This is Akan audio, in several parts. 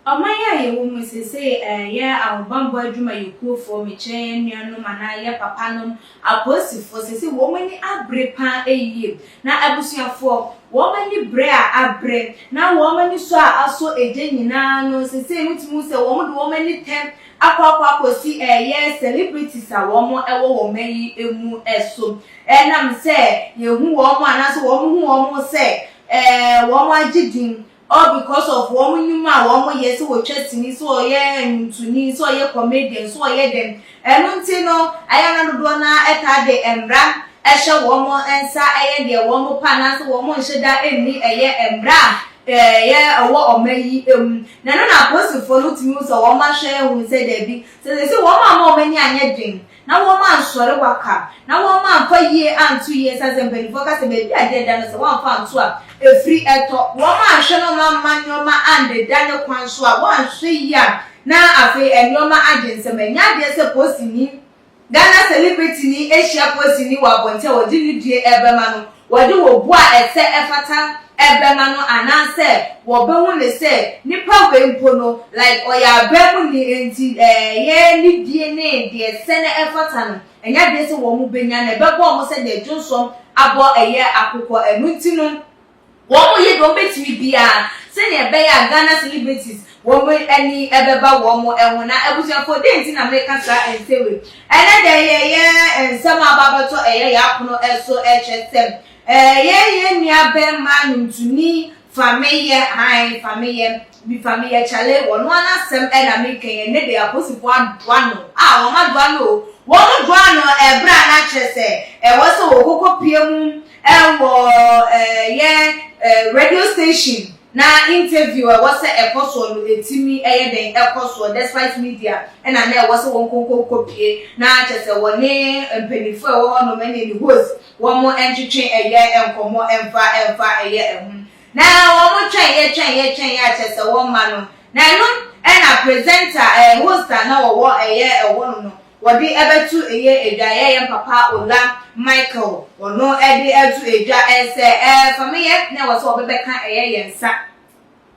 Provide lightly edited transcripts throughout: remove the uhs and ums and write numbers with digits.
Ɔman yi a yɛwɔ mu yi, seesei yɛ ahobammɔ adwumayɛkuofoɔ, mekyerɛ yɛn nuanom anaa yɛ papanom, apolisifoɔ, seesei wɔn ani abere pa ara yie. Na abusuafoɔ, wɔn ani bere a abere, na wɔn ani sɔ a asɔ egya nyinaa no, seesei motumi hu sɛ wɔde wɔn ani tɛ akɔ akɔ akɔsi ɛyɛ celebrities a wɔn wɔ wɔn man yi mu so. Ɛnam sɛ yɛhu wɔn anaasɛ wɔn hu wɔn sɛ ɛɛ wɔn agye din all because of wɔn nnwuma a wɔn yɛ sɛ wɔtwa sini, sɛ wɔyɛ nnwontoni, sɛ wɔyɛ comedian, sɛ wɔyɛ dɛn. Ɛno nti no, ɛyɛ a na dodoɔ no ara taa de mmara hyɛ wɔn nsa yɛ deɛ wɔn pɛ anaasɛ wɔn nhyɛ da nni ɛyɛ mmara a ɛyɛ ɛwɔ ɔman yi mu. Na ɛno na apolisifoɔ no tumi hu sɛ wɔn ahwɛ ahunu sɛ daabi, sɛ seesei wɔn amma wɔn ani anyɛ den na wɔansɔre waka, na wɔamfa yie anto yie, ɛsiane sɛ mpanimfoɔ ka sɛ baabi a adeɛ da no sɛ wɔamfa anto a, ɛfiri ɛtɔ. Wɔanhwɛ na wɔamma nneɛma andeda ne kwan so a, wɔanhwɛ yie a, na afei nneɛma agye nsam. Ɛnyɛ adeɛ sɛ polisini, Ghana sɛlebritini hyia polisini wɔ abɔnten a wɔde nidie rebɛma no, wɔde obu a ɛsɛ ɛfata bɛma no anaasɛ wɔbɛhu no sɛ nipa wei mpo no like ɔyɛ aban mu ni nti ɛyɛ nidie ne deɛ ɛsɛ na ɛfata no ɛnyɛ adeɛ sɛ wɔn bɛnya na ɛbɛbɔ wɔn sɛ deɛ dwonsɔm abɔ ɛyɛ akokɔ ɛno nti no wɔn yɛ deɛ wɔn bɛtumi biara sɛdeɛ ɛbɛyɛ a Ghana celebrities wɔn ani bɛba wɔn ho. Na abusuafoɔ, dɛn nti na meka saa nsɛm wei? Ɛnɛ da yi ɛyɛ nsɛm a aba abɛtɔ ɛyɛ yɛn apono so kyerɛ sɛ ɛyɛ yɛn nua bɛrima nnwontoni Fameyɛ, ae, Fameyɛ, bi Fameyɛ Kyale, wɔn ara n'asɛm na meka yi, ɛnɛ da yi apolisifoɔ adoa no, a wɔn adoa no o, wɔn doa no ɛberɛ a na kyerɛ sɛ ɛwɔ sɛ wɔkɔkɔ pie mu ɛwɔ ɛyɛ radio station Na interview a ɛwɔ sɛ ɛkɔ soɔ no ɛtumi yɛ dɛn ɛkɔ soɔ despite media ɛna na ɛwɔ sɛ wɔn nkonko kɔ pie na kyerɛ sɛ wɔne mpaninfoɔ a ɛwɔ hɔ nom ɛne ne host wɔn ntwetwe ɛyɛ nkɔmmɔ ɛmfa ɛmfa ɛyɛ ɛho na wɔn twɛn yɛ twɛn yɛ twɛn yɛ a kyerɛ sɛ wɔn ma no na ɛno ɛna presenter ɛɛ host a na wɔwɔ ɛyɛ ɛhɔ nom no Wɔde bɛto ɛyɛ edwa yɛ yɛn papa Ola Michael ɔno de ɛto edwa sɛ ɛɛ fa me yɛ na ɛwɔ sɛ ɔbɛbɛka ɛyɛ yɛn nsa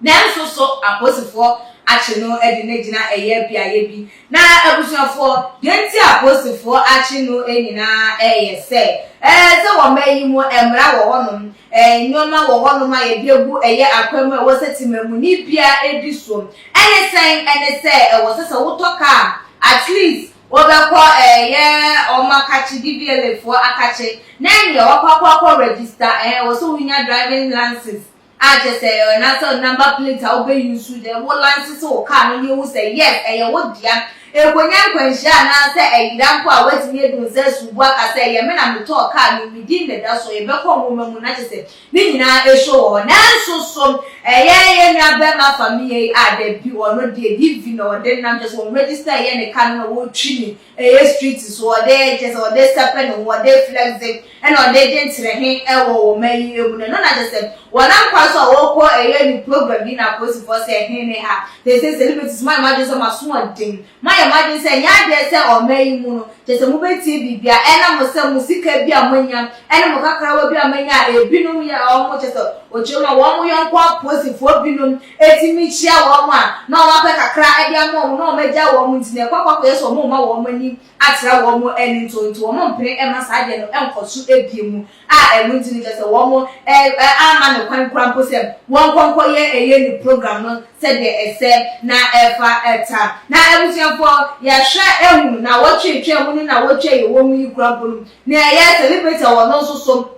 nanso so apolisifoɔ akye no de no agyina ɛyɛ beaeɛ bi na abusuafoɔ deɛ nti a apolisifoɔ akye no nyinaa ɛyɛ sɛ ɛɛ sɛ wɔ mma yi mu mmara wɔ hɔnom ɛɛ nneɛma wɔ hɔnom a yɛde agu ɛyɛ akwan mu a ɛwɔ sɛ temamuni biara di so ɛne sɛn ɛne sɛ ɛwɔ sɛ sɛ wotɔ kaa At least wobɛkɔ ɛyɛ wɔn akakye DVLA foɔ akakye na ɛneɛ wakɔ akɔ akɔ register ɛɛ wɔ sɛ wonya driving license a kyɛ sɛ anaasɛ number plate a wobɛ use deɛ wo license wo car no ne ehu sɛ yes ɛyɛ wo dea ɛkɔnya nkwanhyia anaasɛ ɛyera mpo a woatumi adu nsa asubu aka sɛ ɛyɛ me na metɔɔ car no me din na ɛda so yɛbɛkɔ nwoma mu na kyɛ sɛ Ne nyinaa ɛsɔ wɔ hɔ. Nanso so ɛyɛ yɛn nua bɛɛma Famiyɛ yi a dabi ɔno deɛ DV na ɔde nam kyerɛ sɛ wɔn register yɛ ne ka no na wɔtwi ne ɛyɛ street so ɔde kyerɛ sɛ ɔde sɛpɛ ne ho ɔde flexe ɛna ɔde gye nterehe ɛwɔ wɔn man yi mu no ɛno na kyerɛ sɛ wɔnam kwan so a wɔkɔ ɛyɛ ne program yi na apolisifoɔ sɛ ɛhe ne ha te sɛ celebrities mo ayɛ mo adwene sɛ mo aso ɔden Moayɛ mo adwene sɛ ɛnyɛ adeɛ sɛ ɔman yi mu no, kyerɛ sɛ mobɛtie biribiara, ɛnam mo sɛ mo sika bi a moanya, ɛne mo kakrawa bi a moanya a ebinom yɛ wɔn, kyerɛ sɛ wɔkyerɛ mu a wɔn yɔnko apolisifoɔ binom tumi kyia wɔn a na wɔapɛ kakra de ama wɔn na wɔagya wɔn nti no, ɛkɔ akɔ akɔyɛ sɛ wɔrema wɔn ani atra wɔn ani nto nti wɔmpene mma saa adeɛ no nkɔ so bio mu. a ɛno nti no kyerɛ sɛ wɔn amma no kwan koraa mpo sɛ wɔnkɔ nkɔyɛ ɛyɛ ne program no sɛdeɛ ɛsɛ na ɛfa ɛta. Na abusuafoɔ yɛahwɛ ahunu nawɔtwe retwa mu ne nawɔtwe a yɛwɔ mu yi koraa mpo no nea ɛyɛ celebrate wɔ no nso so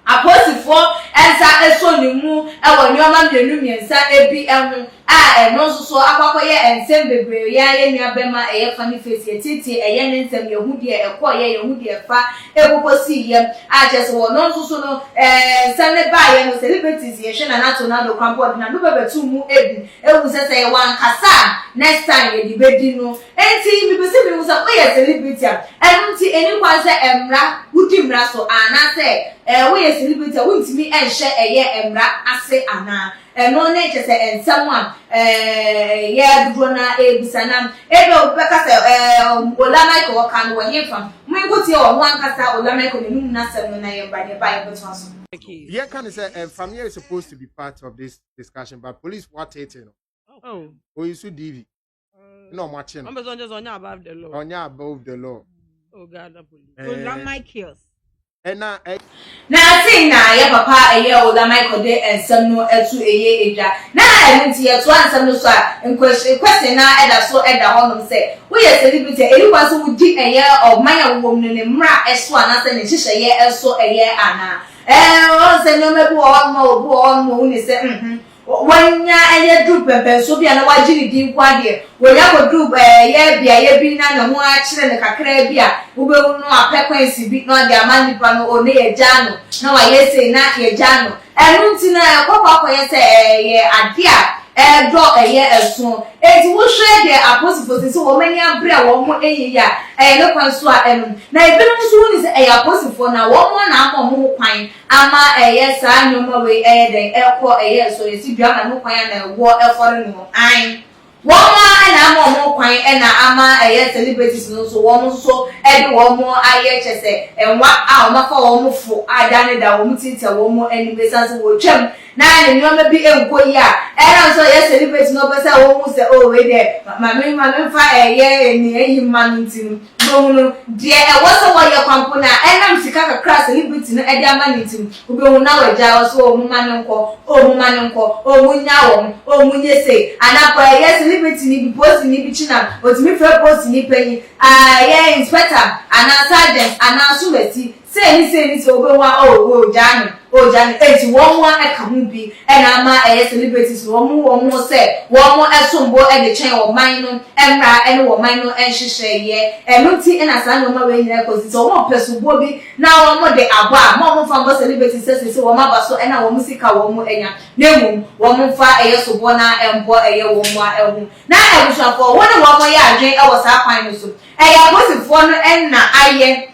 apolisifoɔ nsa sɔ ne mu wɔ nneɛma mmienu mmiɛnsa bi ho. A ɛno nso so akɔ akɔyɛ nsɛm bebree. Yɛn ara yɛn nua bɛma ɛyɛ funny face, yɛtietie ɛyɛ ne nsɛm, yɛhu deɛ ɛkɔeɛ, yɛhu deɛ ɛfa ɛkɔkɔsii yɛ, a kyerɛ sɛ ɔno nso so no ɛɛ nsɛm no baeɛ no, celebrities yɛhwɛ Nana Tornado koraa mpo ɔde n'ano bɛbɛtoo mu bi, ɛhu sɛ sɛ wankasa a next time yɛde bɛdi no. Enti mepɛ sɛ mehu sɛ woyɛ celebrity a, ɛno nti ɛni kwan sɛ mmara, wodi mmara so anaasɛ ɛɛ woyɛ celebrity a wontumi nhyɛ ɛyɛ mmara ase anaa? Ɛno ne kyerɛ sɛ nsɛm a ɛyɛ dodoɔ no ara rebisa. Na ebia obi bɛka sɛ, Ɛɛ, Ola Michael ɔka no wɔ hefa? Monkotie ɔno ankasa Ola Michael n'anum n'asɛm no na yɛmma deɛ ɛba a yɛbɛtoa so. Yɛka ne sɛ eh, Famia is supposed to be part of this discussion, but police wa tete no. Oh. Oyi so DV. Na ɔmo akye no. Ɔmo sɛ ɔnyɛ above the law. Ɔnyɛ above the law. Oh, Ghana police. Eh, Ola Michaels. Ɛna ɛ. Na sei na yɛ papa ɛyɛ Ola Michael de nsɛm no to ɛyɛ edwa. Na ɛno nti yɛtoa nsɛm no so a, nkwɛhye question no ara ɛda so ɛda hɔ nom sɛ, woyɛ celebrity a, ɛni kwan sɛ wodi ɛyɛ ɔman a wowɔ mu no ne mmra ɛso anaasɛ ne nhyehyɛeɛ ɛso ɛyɛ anaa? Ɛɛ, woahu sɛ nnoɔma bi wɔ hɔ nom a obi wɔ hɔ nom a ohu ne sɛ nhmm, Wanya ɛyɛ duru pɛmpɛnsoɔ bi a na wagye ne din nko ara deɛ, wanya kɔduru ɛyɛ beaeɛ bi na ne ho akyere no kakraa bi a, wobɛhu no apɛ kwansi bi na ɔde ama nnipa no, o na yɛagyaa no, na wayɛ sei na yɛagyaa no. Ɛno nti no ɛkɔ kɔ akɔyɛ sɛ ɛyɛ adeɛ a ɛredɔ ɛyɛ ɛso. Enti wohwɛ deɛ apolisifoɔ sɛ sɛ wɔn ani abere a wɔn ɛyɛ yi a, ɛyɛ ne kwan so a ɛno. Na ebinom nso hu ne sɛ ɛyɛ apolisifoɔ na wɔn na ama wɔn ho kwan Ama ɛyɛ saa nnoɔma wei ɛyɛ dɛn ɛkɔ ɛyɛ so yɛsi dua ma no kwan a na ɛwoɔ ɛfɔre no ae wɔn ara ɛna ama wɔn kwan ɛna ama ɛyɛ celebrities no nso wɔn nso ɛde wɔn ayɛ kyɛ sɛ nwa a wɔn afa wɔn fo a da ne da wɔn tiatia wɔn anim ɛsan sɛ wɔtwam na ne nnoɔma bi nkɔ yie a ɛna nso ɛyɛ celebrity no ɔpɛ sɛ wɔn hu sɛ oh wei deɛ ma me nfa ɛyɛ ne ayi mma no nti no Wobɛhu no, deɛ ɛwɔ sɛ wɔyɛ kwa mpo no a, ɛnam sika kakra a celebrity no de ama no nti no, wobɛhu na wagyae, ɔse oh momma no nkɔ, oh momma no nkɔ, oh monnyaa wɔn, oh monyɛ sei. Anaa mpo ɛyɛ celebrity no bi, polisini bi kyi no a, ɔtumi frɛ polisini panyin, ah ɛyɛ inspector anaa sergeant anaa asomasi, Sei ne sei ne sei, wobɛhu a oh oh gyaa no, oh gyaa no, enti wɔn a ɛka ho bi na ama ɛyɛ celebrities no, wɔn hu wɔn ho sɛ wɔn som bo de kyɛn ɔman no mmara ne ɔman no nhyehyɛeɛ, ɛno nti na saa nnoɔma wei nyinaa kɔ, nti sɛ wɔn pɛ soboɔ bi na wɔn de abɔ a, mma wɔn mfa mmɔ celebrities sɛ seisei wɔn aba so na wɔn sika wɔn anya, na mmom wɔn mfa ɛyɛ soboɔ no ara mmɔ ɛyɛ wɔn a ho. Na abusuafoɔ, wo ne wɔn yɛ adwene wɔ saa kwan no so, ɛyɛ apolisifoɔ no na ayɛ.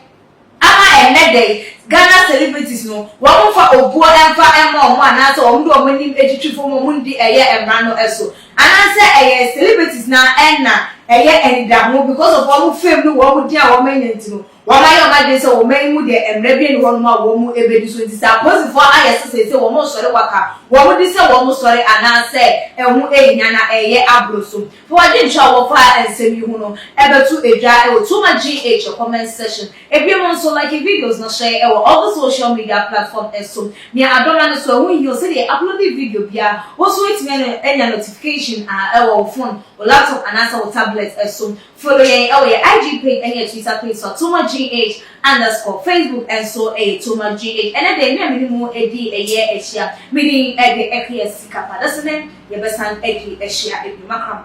Ama ɛnnɛ da yi, Ghana celebrities no, wɔn mfa obuo mfa mma wɔn anaasɛ wɔn de wɔn anim twitwi fam wɔn ndi ɛyɛ mmara no so. Anaasɛ ɛyɛ celebrities no ara na ɛyɛ anidaho because of wɔn fame ne wɔn din a wɔn anya nti no, wɔn ayɛ wɔn adwene sɛ wɔn man yi mu deɛ mmara bi nni hɔnom a wɔn bɛdi so nti sɛ apolisifoɔ ayɛ sɛ seesei wɔn resɔre waka wɔn di sɛ wɔn sɔre anaasɛ ɛho nhia na ɛyɛ aboro so. Fa w'adwenkyerɛ a wɔfa nsɛm yi ho no bɛto dwa wɔ Too Much GH comment section. Ebinom nso, like videos no hyɛ wɔ all the social media platform so. Nea adɔma no so, ɛho nhia wo sɛdeɛ yɛ upload video biara, wo nso woatumi anya notification a wɔ wo phone, wo laptop anaasɛ wo tablet so. Follow yɛn wɔ yɛn IG page ne yɛn Twitter page so a Too Much GH underscore. Facebook nso yɛ Too Much GH. Ɛnɛ deɛ, me a me ne mo di ɛyɛ ahyia, me din de Akua Sikapa. Dasene. Yɛbɛsan adi ahyia bio. Makra mo.